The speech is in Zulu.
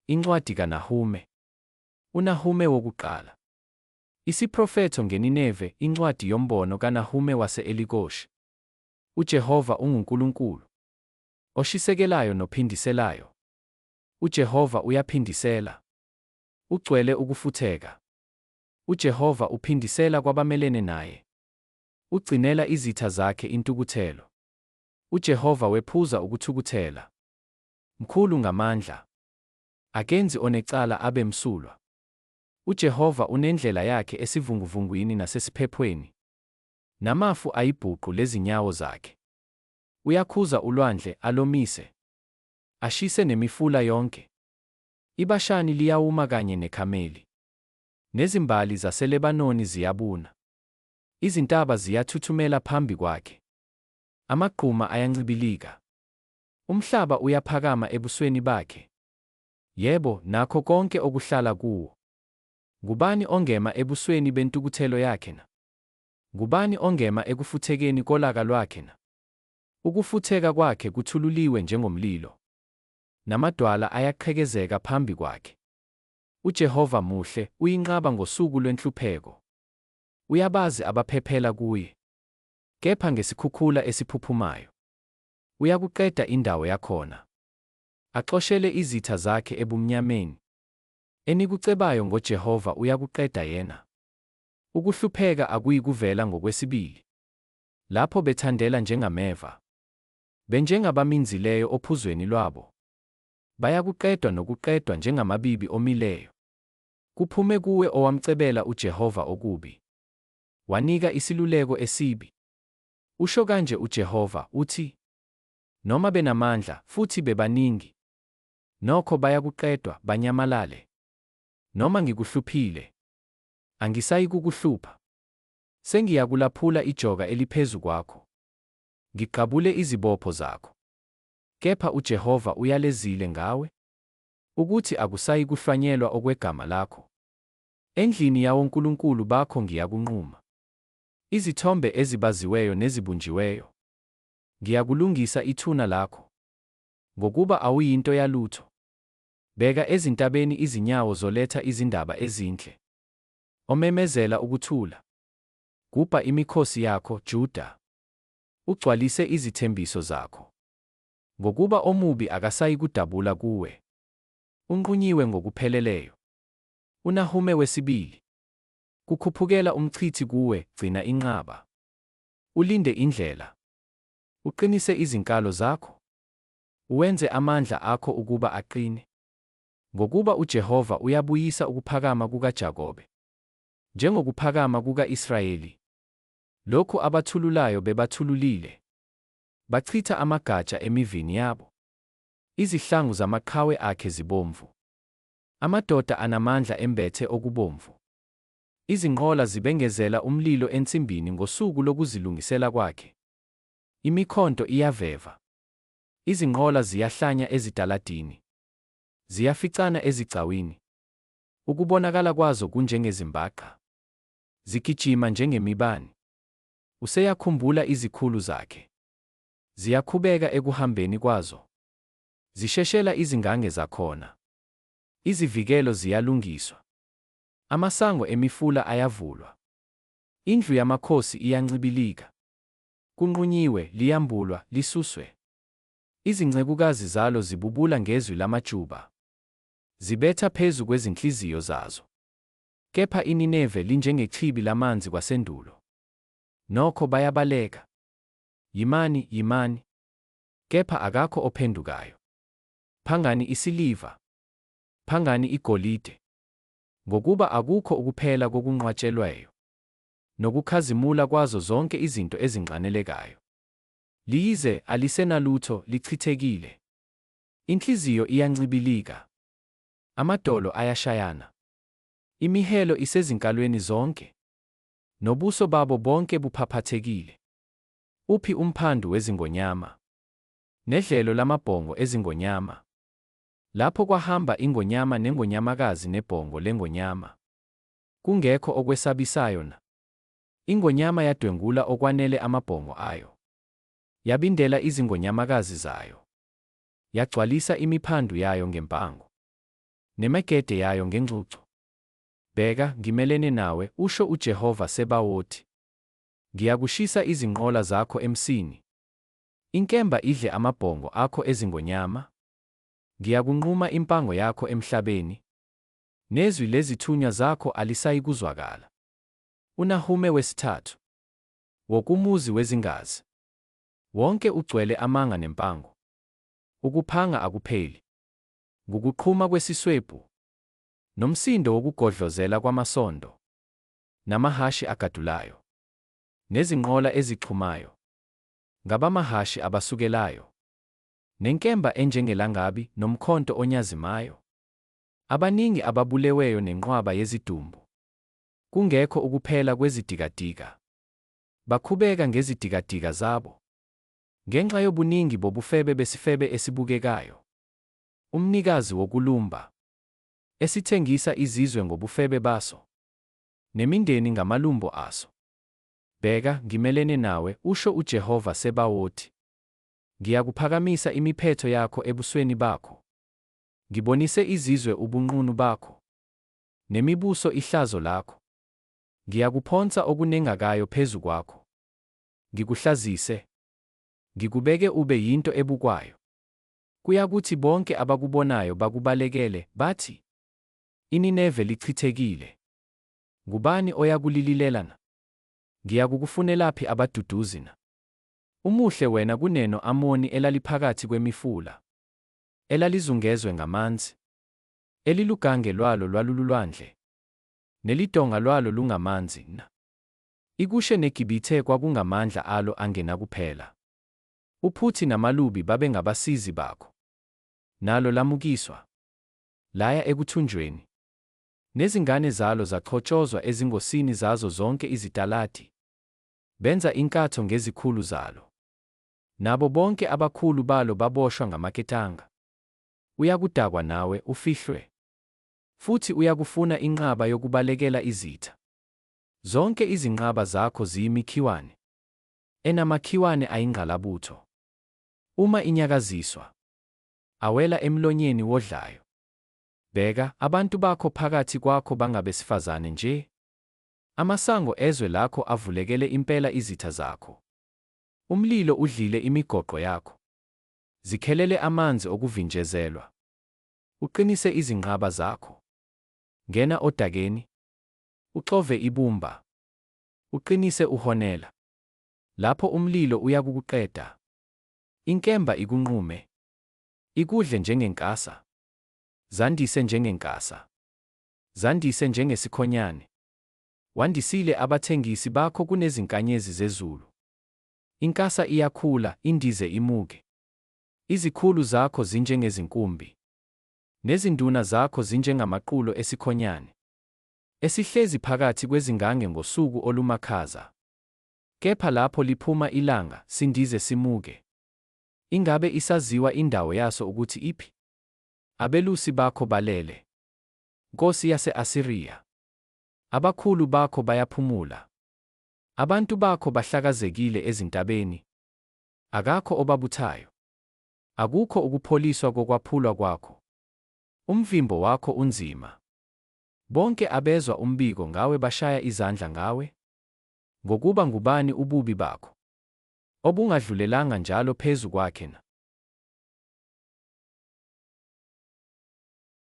Incwadi kaNahume. UNahume wokuqala. Isiprofetho ngeNineve, incwadi yombono kaNahume wase-Elikoshi. UJehova unguNkulunkulu oshisekelayo nophindiselayo. UJehova uyaphindisela. Ugcwele ukufutheka. UJehova uphindisela kwabamelene naye. Ugcinela izitha zakhe intukuthelo. UJehova wephuza ukuthukuthela. Mkhulu ngamandla. Akenzi onecala abe msulwa. UJehova unendlela yakhe esivunguvungwini nasesiphephweni. Namafu ayibhuqu lezinyawo zakhe. Uyakhuza ulwandle, alomise. Ashise nemifula yonke. IBashani liyawuma kanye neKhameli. Nezimbali zaseLebanoni ziyabuna. Izintaba ziyathuthumela phambi kwakhe. Amagquma ayancibilika. Umhlaba uyaphakama ebusweni bakhe. Yebo, nakho konke okuhlala kuwo. Ngubani ongema ebusweni bentukuthelo yakhe na? Ngubani ongema ekufuthekeni kolaka lwakhe na? Ukufutheka kwakhe kuthululiwe njengomlilo, namadwala ayaqhekezeka phambi kwakhe. UJehova muhle, uyinqaba ngosuku lwenhlupheko. Uyabazi abaphephela kuye. Kepha ngesikhukhula esiphuphumayo uyakuqeda indawo yakhona, axoshele izitha zakhe ebumnyameni. Enikucebayo ngoJehova uyakuqeda yena. Ukuhlupheka akuyikuvela ngokwesibili. Lapho bethandela njengameva, benjengabaminzileyo ophuzweni lwabo, bayakuqedwa nokuqedwa njengamabibi omileyo. Kuphume kuwe owamcebela uJehova okubi, wanika isiluleko esibi. Usho kanje uJehova, uthi, Noma benamandla, futhi bebaningi, nokho bayakuqedwa, banyamalale. Noma ngikuhluphile, angisayikukuhlupha. Sengiyakulaphula ijoka eliphezu kwakho, ngigqabule izibopho zakho. Kepha uJehova uyalezile ngawe, ukuthi akusayikuhlwanyelwa okwegama lakho. Endlini yawonkulunkulu bakho ngiyakunquma izithombe ezibaziweyo nezibunjiweyo, ngiyakulungisa ithuna lakho, ngokuba awuyinto yalutho. Beka ezintabeni izinyawo zoletha izindaba ezinhle, omemezela ukuthula. Gubha imikhosi yakho, Juda, ugcwalise izithembiso zakho. Ngokuba omubi akasayikudabula kuwe. Unqunyiwe ngokupheleleyo. UNahume wesibili. Kukhuphukela umchithi kuwe, gcina inqaba. Ulinde indlela. Uqinise izinkalo zakho. Uwenze amandla akho ukuba aqine. Ngokuba uJehova uyabuyisa ukuphakama kukaJakobe, njengokuphakama kuka-Israyeli. Lokhu abathululayo bebathululile. Bachitha amagatsha emivini yabo. Izihlangu zamaqhawe akhe zibomvu. Amadoda anamandla embethe okubomvu. Izinqola zibengezela umlilo ensimbini ngosuku lokuzilungisela kwakhe. Imikhonto iyaveva. Izinqola ziyahlanya ezitaladini. Ziyaficana ezigcawini. Ukubonakala kwazo kunjengezimbaqa. Zigijima njengemibani. Useyakhumbula izikhulu zakhe. Ziyakhubeka ekuhambeni kwazo. Zisheshela izingange zakhona. Izivikelo ziyalungiswa. Amasango emifula ayavulwa. Indlu yamakhosi iyancibilika. Kunqunyiwe, liyambulwa, lisuswe. Izincekukazi zalo zibubula ngezwi lamajuba. Zibetha phezu kwezinhliziyo zazo. Kepha iNineve linjengechibi lamanzi kwasendulo. Nokho bayabaleka. Yimani, yimani. Kepha akakho ophendukayo. Phangani isiliva. Phangani igolide. Ngokuba akukho ukuphela kokunqwatshelweyo. Nokukhazimula kwazo zonke izinto ezinxanelekayo. Liyize, alisenalutho, lichithekile. Inhliziyo iyancibilika. Amadolo ayashayana. Imihelo isezinkalweni zonke. Nobuso babo bonke buphaphathekile. Uphi umphandu wezingonyama? Nedlelo lamabhongo ezingonyama? Lapho kwahamba ingonyama nengonyamakazi nebhongo lengonyama. Kungekho okwesabisayo na? Ingonyama yadwengula okwanele amabhongo ayo. Yabindela izingonyamakazi zayo. Yagcwalisa imiphandu yayo ngempango. Nemigede yayo ngengxuxu. Bheka, ngimelene nawe, usho uJehova Sebawoti. Ngiyakushisa izinqola zakho emsini, inkemba idle amabhongo akho ezingonyama. Ngiyakunquma impango yakho emhlabeni, nezwi lezithunywa zakho alisayikuzwakala. UNahume wesithathu. Wokumuzi wezingazi. Wonke ugcwele amanga nempango. Ukuphanga akupheli. Ngukuqhuma kwesiswebhu, nomsindo wokugodlozela kwamasondo, namahhashi agadulayo, nezinqola ezixhumayo, ngabamahhashi abasukelayo, nenkemba enjengelangabi, nomkhonto onyazimayo. Abaningi ababuleweyo nenqwaba yezidumbu. Kungekho ukuphela kwezidikadika. Bakhubeka ngezidikadika zabo. Ngenxa yobuningi bobufebe besifebe esibukekayo, umnikazi wokulumba, esithengisa izizwe ngobufebe baso, nemindeni ngamalumbo aso. Bheka, ngimelene nawe, usho uJehova Sebawoti. Ngiyakuphakamisa imiphetho yakho ebusweni bakho, ngibonise izizwe ubunqunu bakho, nemibuso ihlazo lakho. Ngiyakuphonsa okunengakayo phezu kwakho, ngikuhlazise, ngikubeke ube yinto ebukwayo. Kuyakuthi bonke abakubonayo bakubalekele, bathi, iNineve lichithekile. Ngubani oyakulililela na? Ngiyakukufunelaphi abaduduzi na? Umuhle wena kuneno Amoni elaliphakathi kwemifula, elalizungezwe ngamanzi, elilugange lwalo lwalululwandle, nelidonga lwalo lungamanzi na? IKushe neGibithe kwakungamandla alo angenakuphela. UPhuthi namaLubi babengabasizi bakho. Nalo lamukiswa, laya ekuthunjweni. Nezingane zalo zachotshozwa ezingosini zazo zonke izitaladi. Benza inkatho ngezikhulu zalo. Nabo bonke abakhulu balo baboshwa ngamaketanga. Uyakudakwa nawe, ufihlwe. Futhi uyakufuna inqaba yokubalekela izitha. Zonke izinqaba zakho ziyimikhiwane, enamakhiwane ayingqalabutho. Uma inyakaziswa, awela emlonyeni wodlayo. Bheka, abantu bakho phakathi kwakho bangabesifazane nje. Amasango ezwe lakho avulekele impela izitha zakho. Umlilo udlile imigoqo yakho. Zikhelele amanzi okuvinjezelwa. Uqinise izinqaba zakho. Ngena odakeni. Uxove ibumba. Uqinise uhonela. Lapho umlilo uyakukuqeda. Inkemba ikunqume. Ikudle njengenkasa. Zandise njengenkasa. Zandise njengesikhonyane. Wandisile abathengisi bakho kunezinkanyezi zezulu. Inkasa iyakhula, indize imuke. Izikhulu zakho zinjengezinkumbi. Nezinduna zakho zinjengamaqulo esikhonyane, esihlezi phakathi kwezingange ngosuku olumakhaza. Kepha lapho liphuma ilanga, sindize simuke. Ingabe isaziwa indawo yaso ukuthi iphi? Abelusi bakho balele, nkosi yase-Asiriya. Abakhulu bakho bayaphumula. Abantu bakho bahlakazekile ezintabeni. Akakho obabuthayo. Akukho ukupholiswa kokwaphulwa kwakho. Umvimbo wakho unzima. Bonke abezwa umbiko ngawe bashaya izandla ngawe. Ngokuba ngubani ububi bakho, obungadlulelanga njalo phezu kwakhe na?